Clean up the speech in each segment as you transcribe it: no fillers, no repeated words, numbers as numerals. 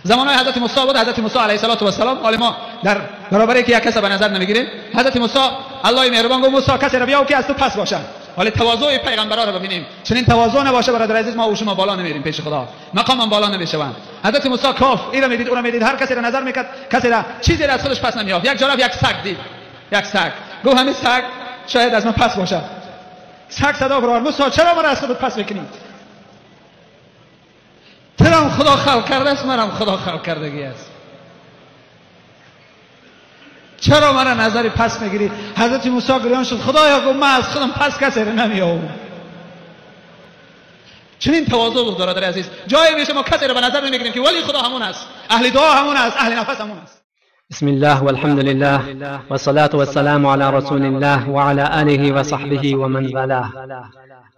زمانهای حضرت موسی بود. حضرت موسی علیه السلام، حالا ما در برابر که یک کس به نظر نمیگیریم، حضرت موسی الله مهربان گفت موسی کسی را بیا که از تو پس باشه. حالا تواضع پیغمبرا رو ببینیم، چنین تواضع نباشه برادر عزیز ما و شما بالا نمیریم پیش خدا، مقامم بالا نمیشوند. حضرت موسی کاف اینو میدید اونو میدید، هر کسی را نظر میکرد کسی را چیزی را از خودش پس نمیافت. یک جانب یک سگ دید، یک سگ گفت همین سگ شاید از من پس باشه. سگ صدا برآورد موسی چرا مرا از خودت پس میکنی؟ ترم خدا خلق کرده است، مرم خدا خلق کردگی است، چرا مرا نظری پس میگیری؟ حضرت موسی گریان شد، خدایا گفت من از خودم پس کسی را نمیآورم. چنین تواضع بود برادر عزیز. جایی میشه ما کسی را به نظر نمیگیریم که ولی خدا همون است، اهل دعا همون است، اهل نفس همون است. بسم الله والحمد لله والصلاة والسلام على رسول الله وعلى آله وصحبه ومن والاه.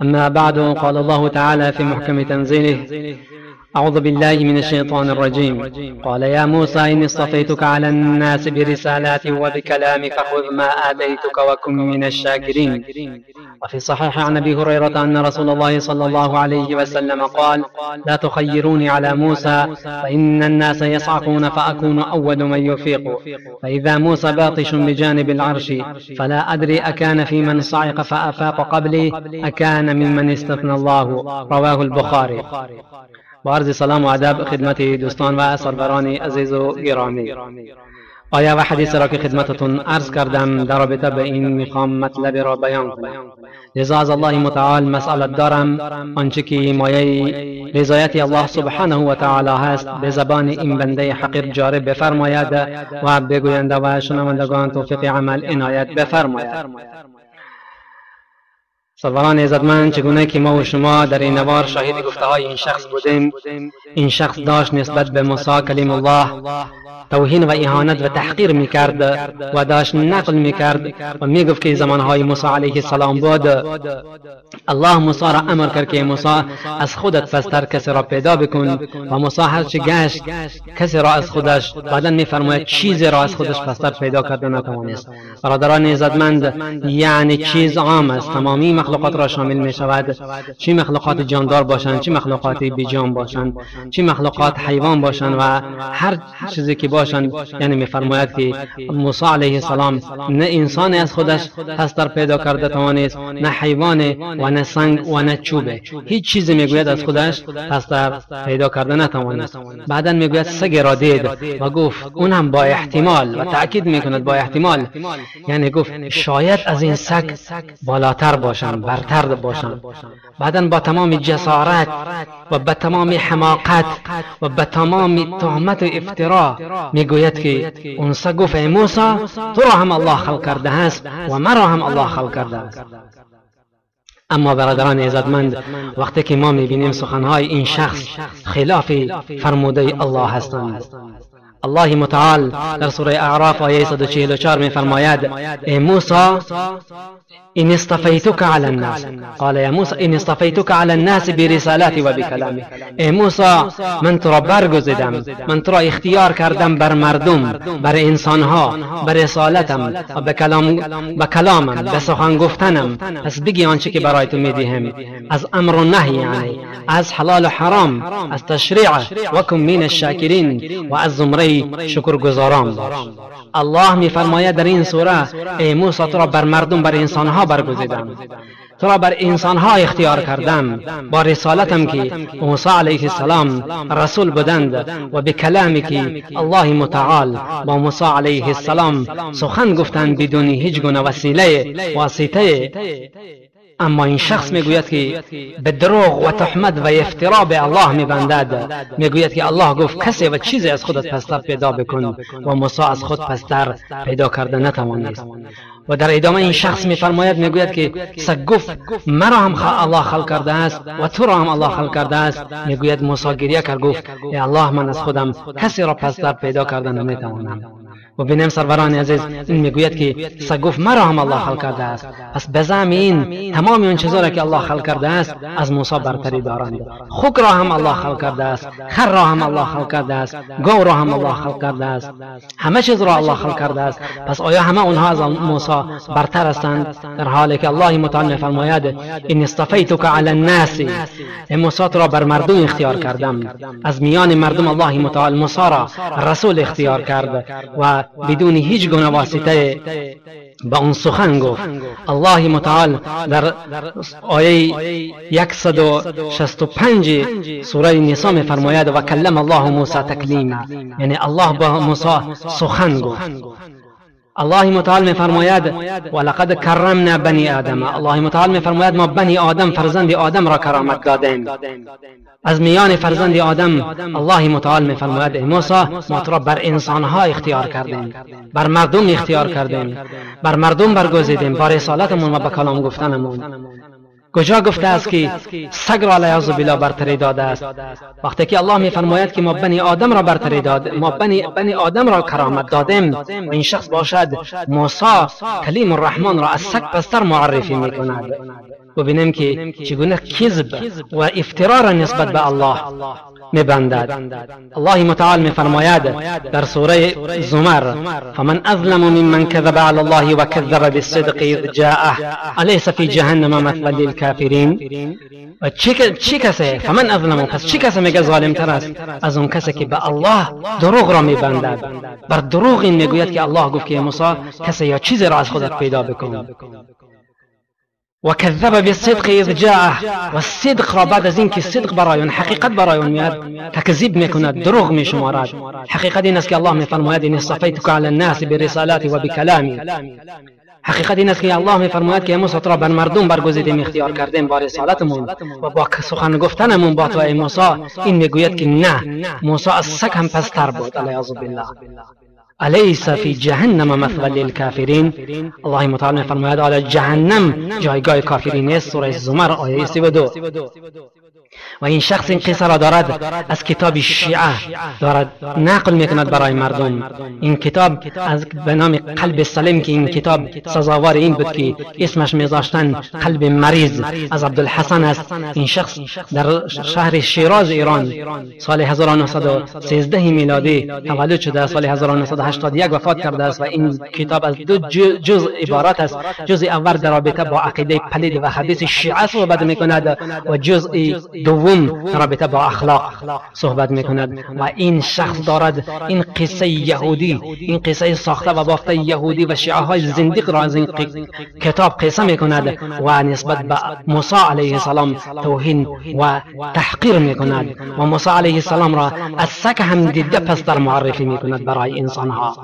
أما بعد، قال الله تعالى في محكم تنزيله: أعوذ بالله من الشيطان الرجيم، قال يا موسى إني اصطفيتك على الناس برسالاتي وبكلامي فخذ ما آتيتك وكن من الشاكرين. وفي صحيح عن أبي هريرة أن رسول الله صلى الله عليه وسلم قال: لا تخيروني على موسى فإن الناس يصعقون فأكون أول من يفيق، فإذا موسى باطش بجانب العرش فلا أدري أكان في من صعق فأفاق قبلي أكان ممن استثنى الله. رواه البخاري. با عرض سلام و ادب خدمت دوستان و سروران عزیز و گرامی، آیه و حدیث را که خدمتتون عرض کردم در رابطه به این میخوام مطلب را بیان کنم. لذا از الله متعال مسئلت دارم آنچه که مایه رضایت الله سبحانه و تعالی هست به زبان این بنده حقیر جاری بفرماید و بگوینده و شنوندگان توفیق عمل عنایت بفرماید. سروران عزتمند، چگونه که ما و شما در این نوار شاهد گفته های این شخص بودیم، این شخص داشت نسبت به موسی کلیم الله توهین و اهانت و تحقیر میکرد و داشت نقل میکرد و میگفت که زمانهای موسی علیه السلام بود، الله موسی را امر کرد که موسی از خودت پستر کسی را پیدا بکن، و موسی هرچی گشت کسی را از خودش، بعدا میفرماید چیزی را از خودش پستر پیدا کرده نتوانست. برادران عزتمند، یعنی چیز عام است، تمامی مخلوقات را شامل می شود، چه مخلوقات جاندار باشند، چه مخلوقات بی جان باشند، چه مخلوقات حیوان باشند و هر چیزی که باشند. یعنی میفرماید که موسی علیه السلام نه انسان از خودش پستر پیدا کرده توانست، نه حیوان و نه سنگ و نه چوبه، هیچ چیزی میگوید از خودش پستر پیدا کرده نتوانست. بعدا میگوید سگ را دید و گفت، اونم با احتمال و تاکید میکند با احتمال، یعنی گفت شاید از این سگ بالاتر باشم، برتر باشم. بعدا با تمام جسارت و با تمام حماقت و با تمام تهمت و افترا میگوید که اون سگ گفت ای موسی تو را هم الله خلق کرده است و مرا هم الله خلق کرده است. اما برادران عزتمند، وقتی که ما میبینیم سخنهای این شخص خلاف فرموده الله هستند، الله متعال در سوره اعراف آیه 144 میفرماید: ای موسی إن اصطفيتك على الناس، قال يا موسى إن اصطفيتك على الناس برسالاتي وبكلامي. ای موسی من تو را برگزیدم، من تو را اختیار کردم بر مردم، بر انسانها، بر رسالتم و به کلامم، به سخن گفتنم. پس بگی آنچه که برای تو میدهم از امر و نهی، یعنی از حلال و حرام، از تشریع، وکن من الشاکرین، و از زمره شکرگزاران باش. الله میفرماید در این سوره: ای موسی تو را بر مردم، بر انسانها برگزیدم، تو را بر انسانها اختیار کردم با رسالتم که موسی علیه السلام رسول بودند و به کلامی که الله متعال با موسی علیه السلام سخن گفتند بدون هیچ گونه وسیله واسطه. اما این شخص میگوید که به دروغ و تهمت و افترا به الله میبندد، میگوید که الله گفت کسی و چیزی از خودت پستر پیدا بکن و موسی از خود پستر پیدا کرده نتوانست. و در ادامه این شخص میفرماید، میگوید که سگ گفت مرا هم الله خلق کرده است و تو را هم الله خلق کرده است. میگوید موسی گریه کرد، گفت ای الله من از خودم کسی را پستر پیدا کرده نمیتوانم. و بینیم سروران عزیز، این میگوید که سگ گفت مرا هم الله خلق کرده است. پس به زعم این تمام تمام آن چیزها را که الله خلق کرده است از موسی برتری دارند. خوک را هم الله خلق کرده است، خر را هم الله خلق کرده است، گاو را هم الله خلق کرده است، همه چیز را الله خلق کرده است. پس آیا همه آنها از موسی برتر هستند؟ در حالی که الله متعال می‌فرماید ان اصطفیتک علی الناس، موسی را بر مردم اختیار کردم. از میان مردم الله متعال موسی را رسول اختیار کرد و بدون هیچ گونه واسطه با اون سخن گفت. الله متعال در آیه 165 سوره نساء می‌فرماید و کلم الله موسی تکلیما، یعنی الله با موسی سخن گفت. الله متعال می‌فرماید ولقد کرمنا بنی آدم، الله متعال می‌فرماید ما بنی آدم، فرزند آدم را کرامت دادیم. از میان فرزند آدم الله متعال می‌فرماید ای موسی ما تو را بر انسانها اختیار کردیم، بر مردم اختیار کردیم، بر مردم برگزیدیم با رسالتمون و با کلام گفتنمون. کجا گفته است که سگ را علیه بالله برتری داده است؟ وقتی که الله می‌فرماید که ما بنی آدم را برتری داد، ما بنی آدم را کرامت دادیم، و این شخص باشد موسی کلیم الرحمن را از سگ پستر معرفی می‌کند. ببینیم که چگونه کذب و افترا را نسبت به الله میبندد. الله متعال میفرماید در سوره زمر فمن اظلم ممن کذب علی الله و کذب بالصدق اذ جاءه الیس فی جهنم مثوى للکافرین. و چه کسی فمن اظلم، پس چه کسی میگه ظالم تر است از اون کسی که به الله دروغ را میبندد، بر دروغ این میگوید که الله گفت که موسی کسی یا چیزی را از خودت پیدا بکن. و کذب بالصدق اذ جاءه، و صدق را بعد از اینکه صدق برای اون، حقیقت برای اون میاد، تکذیب میکند، دروغ میشمارد. حقیقت این است که الله میفرماید ان اصطفیتک علی الناس برسالاتی و بکلامی. حقیقت این است که الله میفرماید که موسی را بر مردم برگزیدیم، اختیار کردیم با رسالتمون و با سخن گفتنمون با تو ای موسی. این میگوید که نه، موسی از سگ هم پستر بود، علیه بالله. الیس فی جهنم مثوى للکافرین. الله متعال میفرماید آیا جهنم جایگاه کافرین است؟ سوره زمر آیه 32. و این شخص این قصه را دارد از کتاب شیعه دارد نقل میکند برای مردم. این کتاب از به نام قلب سلیم، که این کتاب سزاوار این بود که اسمش میذاشتن قلب مریض، از عبدالحسن است. این شخص در شهر شیراز ایران سال 1913 میلادی تولد شده، سال 1981 وفات کرده است. و این کتاب از دو جزء عبارت است. جزء اول در رابطه با عقیده پلید و خبیث شیعه صحبت میکند و جزء دوم رابطه با اخلاق صحبت میکند. و این شخص دارد این قصه یهودی، این قصه ساخته و بافته یهودی و شیعه های زندیق را از این کتاب قصه میکند و نسبت به موسی علیه السلام توهین و تحقیر میکند و موسی علیه السلام را از سگ هم دیده پستر معرفی میکند برای انسانها.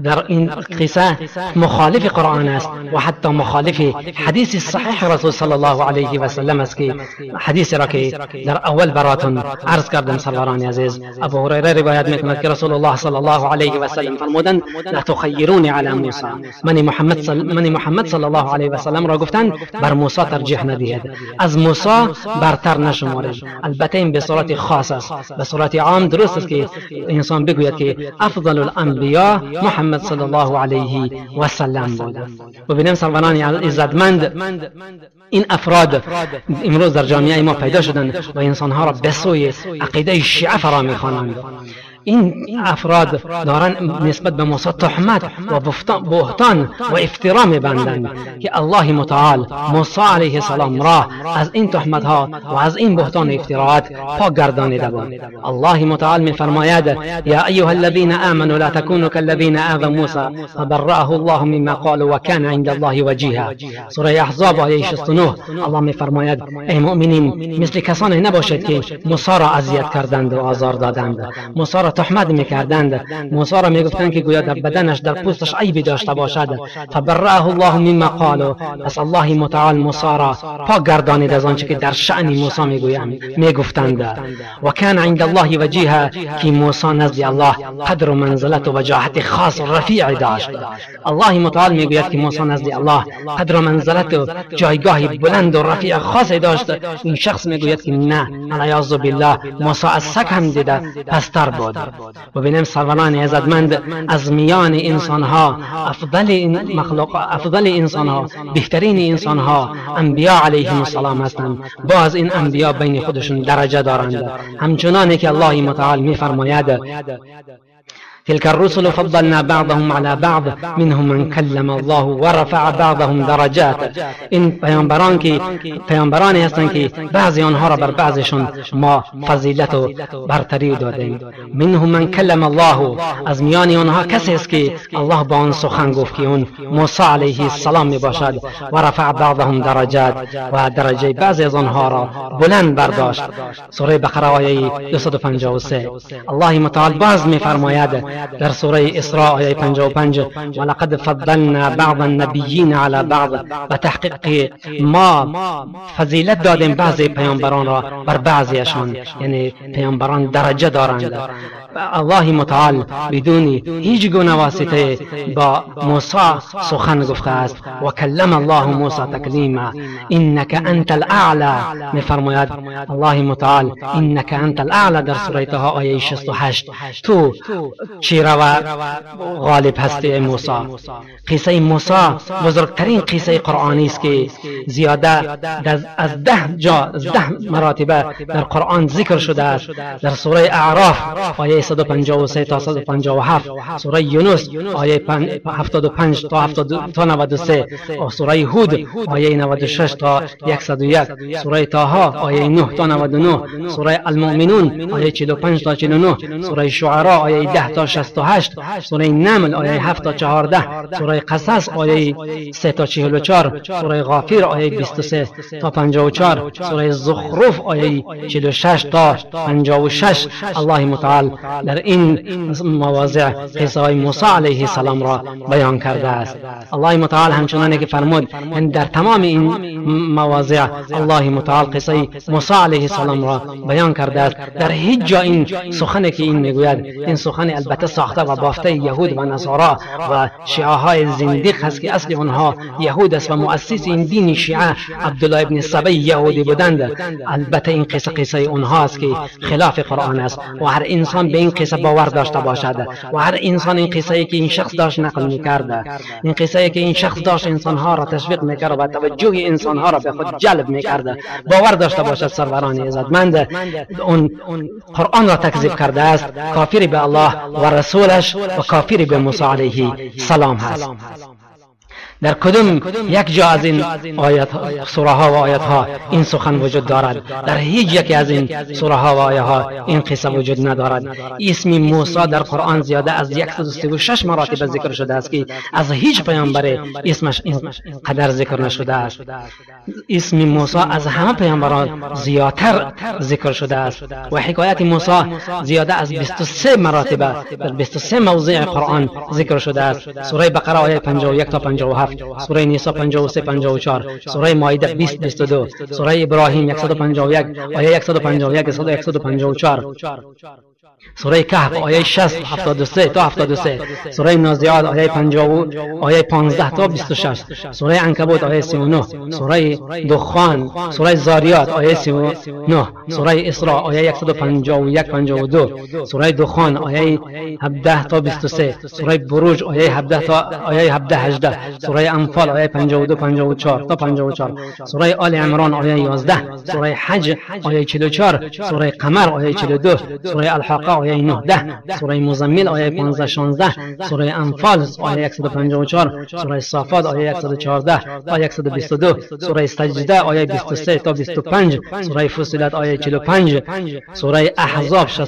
در این قصه مخالف قرآن است و حتی مخالف حدیث صحیح رسول صلی الله علیه و سلم است، که حدیث را که در اول براتون عرض کردم سروران عزیز. ابو هریره روایت میکند که رسول الله صلی الله علیه و سلم فرمودند لا تخیرونی علی موسی، من محمد صلی الله علیه و سلم را گفتند بر موسی ترجیح ندهید، از موسی برتر نشمارید. البته این به صورت خاص است، به صورت عام درست است که انسان بگوید که افضل الانبیا محمد صلی الله علیه و سلم بودند. ببینیم سروران عزتمند، این افراد امروز در جامعه ما پیدا شدند و انسانها را به سوی عقیده شیعه فرا میخوانند. این افراد دارن نسبت به موسی تهمت و بهتان و افترا میبندند که الله متعال موسی علیه السلام را از این تهمت ها و از این بهتان و افتراعات پاک گردانیده بود. الله متعال میفرماید یا ایها الذین آمنوا لا تکونوا کالذین آذوا موسی فبرأه الله مما قالوا وکان عند الله وجیها. سوره احزاب آیه 69 الله میفرماید ای مؤمنین مثل کسانی نباشید که موسی را اذیت کردند و آزار دادند، موسی را تهمت میکردند، موسی را میگفتند که گویا در بدنش در پوستش عیبی داشته باشد. فبرأه الله مما قالوا، پس الله متعال موسی را پاک گردانید از آنچه که در شأن موسی میگفتند. و کان عند الله وجیها، که موسی نزد الله قدر و منزلت و وجاهت خاص و رفیع داشت. الله متعال میگوید که موسی نزد الله قدر و منزلت و جایگاه بلند و رفیع خاصی داشت. این شخص میگوید که نه، العیاذ بالله، موسی از سگ هم دیده پستر بود. بود. ببینیم سروران عزتمند، از میان انسانها افضل مخلوق، افضل انسانها، بهترین انسانها انبیا علیهم السلام هستند. باز این انبیا بین خودشون درجه دارند، همچنان که الله متعال میفرماید: تلك الرسل فضلنا بعضهم على بعض منهم من کلم الله ورفع بعضهم درجات. این پیامبران که پیامبرانی هستند که بعضی آنها را بر بعضشون ما فضیلت و برتری دادیم. منهم من کلم الله، از میان آنها کسی است که الله با آن سخن گفت که اون موسی علیه السلام می باشد. و رفع بعضهم درجات، و درجه بعضی از آنها را بلند برداشت. سوره بقره آیه 253. الله متعال باز می فرماید در سوره اسراء آیه 55: ولقد فضلنا بعض النبیین علی بعض. و تحقیق ما فضیلت دادیم بعضی پیامبران را بر بعضیشان، یعنی پیامبران درجه دارند. الله متعال بدون هیچ گونه واسطه با موسی سخن گفته است. و کلم الله موسی تکلیما انک انت الاعلى. میفرماید الله متعال انک انت الاعلى در سوره طه آیه 68: تو چیره و غالب هستی موسی. قصه موسی بزرگترین قصه قرآنی است که زیاده از 10 جا، از 10 مراتبه در قرآن ذکر شده است. در سوره اعراف آیه 153 تا 157، سوره یونس آیه 75 تا 93، سوره هود آیه 96 تا 101، سوره طه آیه 9 تا 99، سوره المؤمنون آیه 45 تا 49، سوره شعراء آیه 10 تا 68، سوره نمل آیه 7 تا 14، سوره قصص آیه 3 تا 44، سوره غافر آیه 23 تا 54، سوره زخرف آیه 46 تا 56. الله متعال در این مواضع قصه موسی علیه السلام را بیان کرده است. الله متعال همچنان که فرمود در تمام این مواضع الله متعال قصه موسی علیه السلام را بیان کرده است. در هیچ جا این سخنی که این میگوید، این سخن البته ساخته و بافته یهود و نصارا و شیعه های زندیق هست که اصل آنها یهود است و مؤسس این دین شیعه عبدالله ابن سبی یهودی بودند. البته این قصه قصه آنها است که خلاف قرآن است و هر انسان به این قصه باور داشته باشد و هر انسان این قصه ای که این شخص داشت نقل میکرد، این قصه ای که این شخص داشت انسانها را تشویق میکرد و توجه انسانها را به خود جلب میکرد باور داشته باشد. سروران عزتمند، اون قرآن را تکذیب کرده است، کافر به الله و رسولش و کافر به موسی علیه السلام هست. در کدام یک جا از این آیات، سوره ها و آیات ها این سخن وجود دارد؟ در هیچ یکی از این سوره ها و آیه ها این قصه وجود ندارد. اسم موسی در قرآن زیاده از 136 مراتب ذکر شده است که از هیچ پیامبر اسمش این قدر ذکر نشده است. اسم موسی از همه پیامبران زیادتر ذکر شده است و حکایت موسی زیاده از 23 مراتب در 23 موضع قرآن ذکر شده است. سوره بقره آیه 51 تا 57، سوره نساء 53 54، سوره مائده 20 22، سوره ابراهیم 151 آیه 151 154، سوره کهف آیه 60 73 تا 73، سوره نازعات آیه 50 آیه 15 تا 26، سوره عنکبوت آیه 39، سوره دخان، سوره زاریات آیه 39، سوره اسراء آیه 151 52، سوره دخان آیه 17 تا 23، سوره بروج آیه 17 تا آیه 17 18، سوره انفال آیه 52 54 تا 54، سوره آل عمران آیه 11، سوره حج آیه 44، سوره قمر آیه 42، سوره الحاقه آیه 9 10، سوره مزمل آیه 15 16، سوره انفال آیه 154، سوره صافات آیه 114 آیه 122، سوره سجده آیه 23 تا 25، سوره فصلت آیه 45، سوره احزاب 69،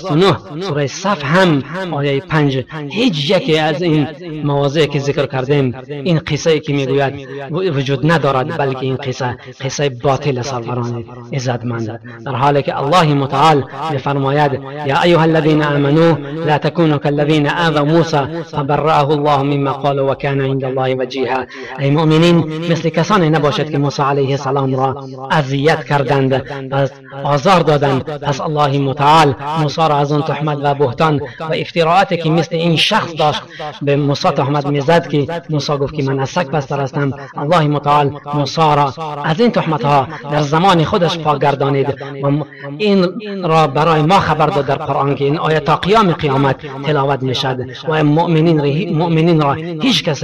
سوره صف هم آیه 5. هیچ یکی از این مواضع که ذکر کردیم این قصه که میگوید وجود ندارد، بلکه این قصه قصه باطل سروران عزتمند، در حالی که الله متعال میفرماید: یا ایها الذين آمنوا لا تكونوا كالذين آذوا موسى فبرأه الله مما قالوا وكان عند الله وجيها. ای مؤمنین، مثل کسانی نباشد که موسی علیه السلام را اذیت کردند، پس آزار دادند، پس الله متعال موسی را از آن تهمت و بهتان و افتراعاتی که مثل این شخص داشت به موسی تهمت میزد که موسی گفت که من از سگ پستر هستم، الله متعال موسی را از این تهمت ها در زمان خودش پاک گردانید و این را برای ما خبر داد در قرآن که این آیت آیه تا قیام قیامت تلاوت میشد و مؤمنین را هیچ کس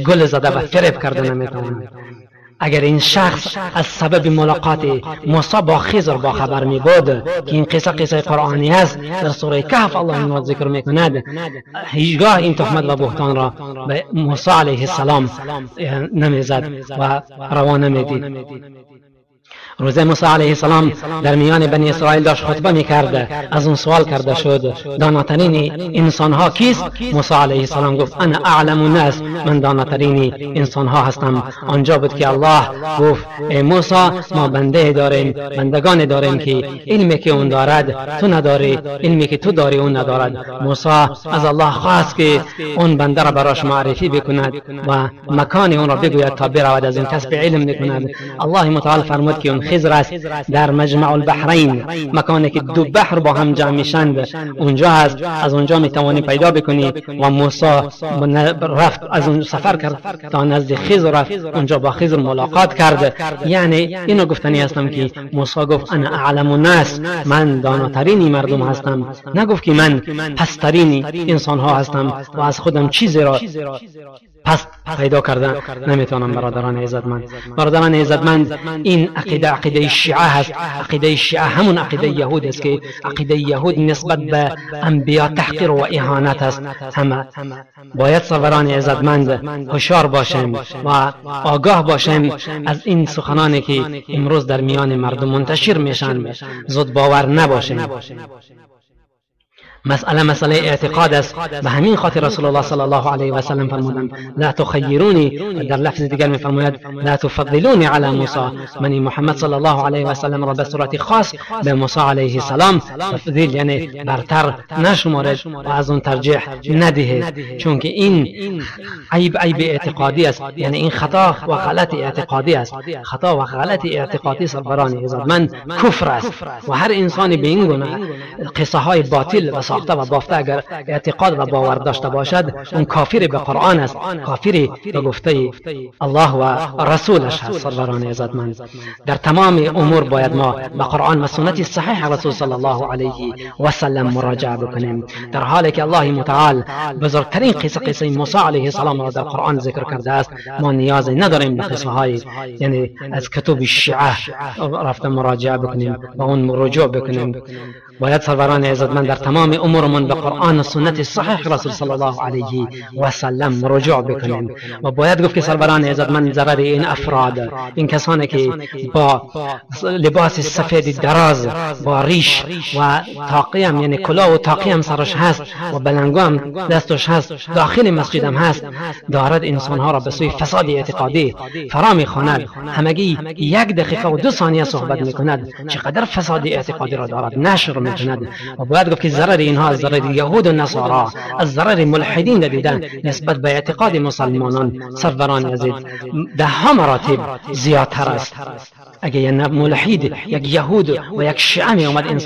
گل زده و فریب کرده نمیتواند. اگر این شخص از سبب ملاقات موسی با خضر با خبر می بود که این قصه قصه قرآنی است، در سوره کهف الله این را ذکر می کند، هیچگاه این تهمت و بهتان را به موسی علیه السلام نمیزد و روا نمیدید. روز موسی علیه السلام در میان بنی اسرائیل داشت خطبه میکرد، از اون سوال کرده شد داناترین انسان ها کیست؟ موسی علیه السلام گفت انا اعلم الناس، من داناترین انسان ها هستم. آنجا بود که الله گفت ای موسی، ما بنده داریم، بندگان داریم که علمی که اون دارد تو نداری، علمی که تو داری اون ندارد. موسی از الله خواست که اون بنده را براش معرفی بکند و مکان اون را بگوید تا برود از این کسب علم بکند. الله متعال فرمود که اون خضر است در مجمع البحرین، مکانی که دو بحر با هم جمع میشند، اونجا هست، از اونجا میتوانی پیدا بکنی. و موسی رفت از اون سفر کرد تا نزد خضر رفت، اونجا با خضر ملاقات کرد. یعنی اینو گفتنی هستم که موسی گفت انا اعلم الناس، من داناترین مردم هستم، نگفت که من پسترین انسان ها هستم و از خودم چیزی را پس پیدا کردن نمیتونم. برادران عزتمند، برادران عزتمند، این عقیده عقیده شیعه هست. عقیده شیعه همون عقیده یهود است که عقیده یهود نسبت به انبیا تحقیر و اهانت است. همه باید سروران عزتمند هوشیار باشیم و آگاه باشیم از این سخنانی که امروز در میان مردم منتشر میشن، زود باور نباشیم. مسئله مسئله اعتقاد است. به همین خاطر رسول الله صلی الله علیه و سلم فرمودند لا تخیرونی، در لفظ دیگر میفرماید لا تفضلونی علی موسی، من محمد صلی الله علیه و سلم را به صورت خاص به موسی علیه السلام تفضیل یعنی برتر نشمارید و از اون ترجیح ندهید، چون که این عیب عیب اعتقادی است، یعنی این خطا و غلط اعتقادی است. خطا و غلط اعتقادی سروران عزتمند کفر است و هر انسانی به این گونه قصه های باطل و ساخته و بافته اگر اعتقاد و باور داشته باشد، اون کافر به قرآن است، کافر به گفته الله و رسولش هست. سروران عزتمند، در تمام امور باید ما به قرآن و سنت صحیح رسول صلی الله علیه و سلم مراجعه بکنیم، در حالی که الله متعال بزرگترین قصه قصه موسی علیه السلام را در قرآن ذکر کرده است. ما نیاز نداریم به قصه های یعنی از کتب شیعه رفته مراجعه بکنیم و اون رجوع بکنیم. باید سروران عزتمند در تمام امورمان به قرآن و سنت صحیح رسول صلی الله علیه و سلم رجوع بکنیم. و باید گفت که سروران عزتمند ضرر این افراد، این کسانی که با لباس سفید دراز با ریش و تاقی هم یعنی کلاه و تاقی هم سرش هست و بلنگو هم دستش هست، داخل مسجد هم هست، دارد انسانها را به سوی فساد اعتقادی فرا میخواند. همگی 1 دقیقه و 2 ثانیه صحبت میکند، چقدر فساد اعتقادی را دارد نشر میکند. و باید گفت که ضرر اینها از ضرر یهود و نصارا، از ضرر ملحدین دیدن نسبت به اعتقاد مسلمانان سروران عزیز 10 مراتب زیادتر است. اگه یک ملحد، یک یهود و یک شیعه می آمد این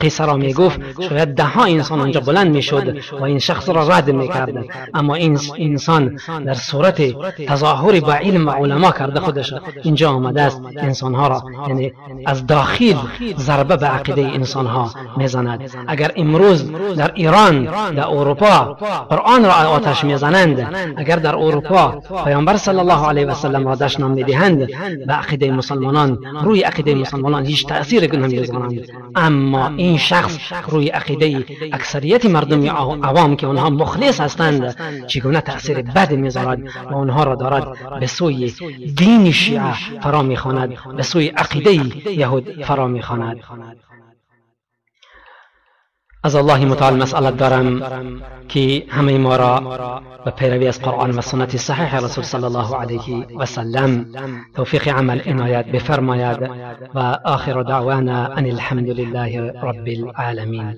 قصه را می گفت، شاید 10 انسان آنجا بلند می شد و این شخص را رد می کرد. اما این انسان در صورت تظاهر با علم و علما کرده خودش اینجا آمده است، انسانها را یعنی از داخل ضربه به عقیده انسانها میزند. اگر امروز در ایران، در اروپا قرآن را آتش میزنند، اگر در اروپا پیامبر صلی الله علیه و سلم را دشنام میدهند، به عقیده مسلمانان، روی عقیده مسلمانان هیچ تأثیر نمیگذارند. اما این شخص روی عقیده اکثریت مردم عوام که آنها مخلص هستند چگونه تأثیر بد میذارد و آنها را دارد به سوی دین شیعه فرا میخواند، به سوی عقیده یهود فرا میخواند. از الله متعال مسئله دارم که همه ما را به پیروی از قرآن و سنت صحیح رسول صلی الله علیه و سلم توفیق عمل عنایت بفرماید. و آخر دعوانا ان الحمد لله رب العالمین.